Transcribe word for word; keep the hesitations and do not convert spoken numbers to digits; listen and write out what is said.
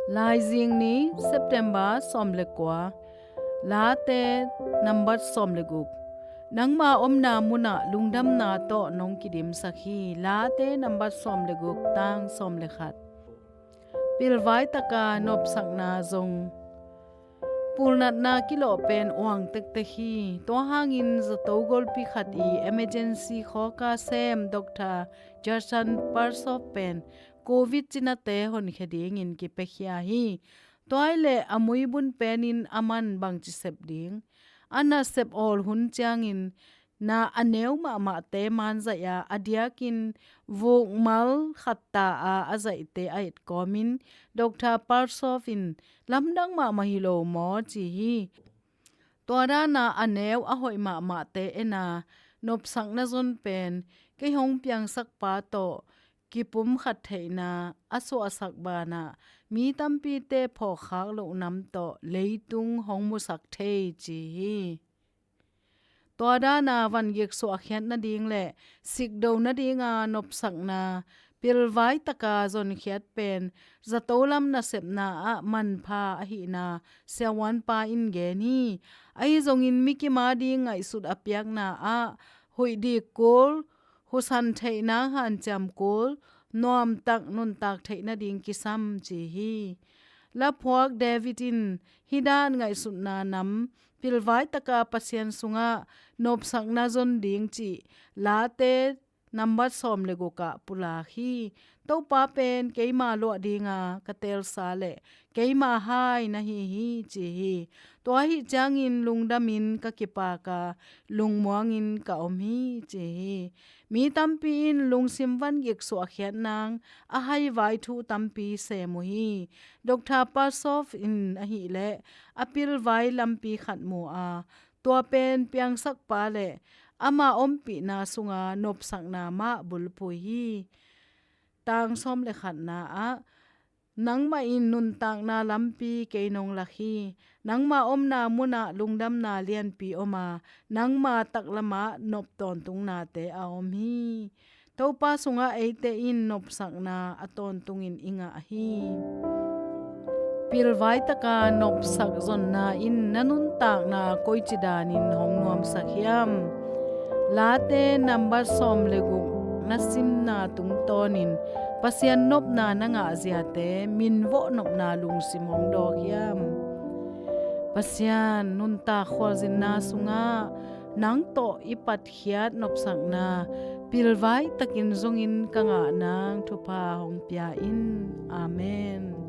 Laizing ni, September sawm le kua. Late nambat sawm le guk. Nangma omna munah lungdamna tawh nong kidimsak hi. Late nambat sawm le guk, tang sawm le khat. Pilvai taka nopsakna zong. Pulnatna kilawh pen uang tektek hi. Tua hangin zato golpi khat i emergency khawka sem Doctor Gerson Persoff pen Covid cinate honkhia dingin kipiakhia hi. Tua ahih leh a muibun penin aman bangci sep ding? A nasep awl hun ciangin na a neu mahmahte manzaih a, a diakin vukmal khatta a a zaihte a etkawmin Doctor Persoff in lamdang mahmah hi lo maw ci hi. Tua dana a neu a hoih mahmahte ena nopsakna zon pen kei hong piangsakpa tawh kipumkhat theihna a suahsak banah mi tampite phawkkhak loh nam tawh leitung hong musak thei ci hi. Tua dana vangik suahkhiat nading le sikdo nadinga nopsakna pilvai taka zonkhiat pen zato lam nasepna ah manpha ahihna siavuanpa in gen hi. Ahi zongin mikim ading ngaihsut a piakna ah huih dik kul, husan theihna hanciam kul, nuamtak nuntak theih nading kisam ci hi. Laphuak David in hih dan ngaihsutna nam pilvai taka Pasian sungah nopsakna zon ding cih Late nambat sawm le gukah pulak hi. Topa pen keima luah dinga ka teelsa le keima hai na hi hi ci hi. Tua ahih ciangin lungdamin ka kipak a lungmuangin ka om hi ci hi. Mi tampi in lungsim vangik suahkhiat nang a haivai thu tampi sem uh hi. Doctor Persoff in ahih leh a pilvai lampi khat mu a, tua pen piangsakpa le ama ompihna sunga nopsakna mah bulphuh hi. Tang sawm le khatna ah, nangmah in nuntakna lampi kei nong lak hi. Nangma omna munah lungdamna lianpi om a, nangma taklamah nop tawntungnate a om hi. Topa sungah eite in nopsakna a tawntungin i ngah hi. Pilvai taka nopsak zonna in na nuntakna koici danin hong nuamsak hiam? Late nambat sawm le guk na simna tungtawnin Pasian nopna na ngahziate minvawh nopna lungsim hong dawk hiam? Pasian, nuntak khualzinna sungah nang tawh i patkhiat nopsakna pilvai takin zongin ka ngah nang thupha hong pia in. Amen.